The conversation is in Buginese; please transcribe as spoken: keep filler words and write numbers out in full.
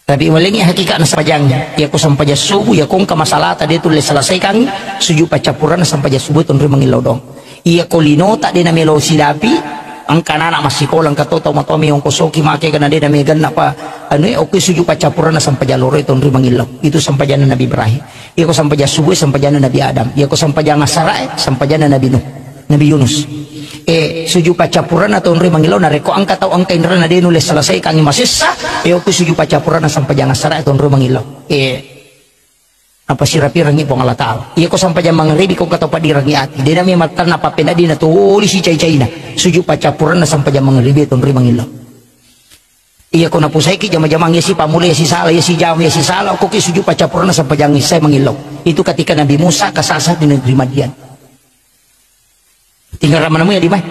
Tapi malengngi hakikatna sampajang. Iyako sampajang subuh, iyako engka masalahta de tulle selesaikan, sujud paccappuranna sampajang subuh tonroi mangillau doang. Iyako linota de namelo sidapi, engka anak massikola, engka to tau matoa meongkosoki make karena de nameganna pa anu e, okko sujud paccappuranna sampajang loro tonroi mangillau. Itu sampajanna Nabi Ibrahim. Iyako sampajang subuh, sampajanna Nabi Adam. Iyako sampajang asarae, sampajanna Nabi Nuh. Nabi Yunus. E, sujud paccappuranna tonroi mangillau, narekko engka tau engka inrana de nulle selesaikangngi masessa, e, okko sujud paccappuranna sampajang asarae tonroi mangillau. E, napasira-pirangngi Puang Allah Ta'ala. Iyako sampajang mangaribi ko engka tau paddirangngi ati. De nami mattanna pappeneddinna tuli sicai-caina. Sujud paccappuranna sampajang mangaribi tonroi mangillau. Iyako napusaiki jama-jamang, iya si pammula, iya si sala, iya si jama, iya si sala, okkoki sujud paccappuranna sampajang issae mangillau. Itu ketika Nabi Musa kesasar di negeri Madian. Tinggal ramana mu ya di mai.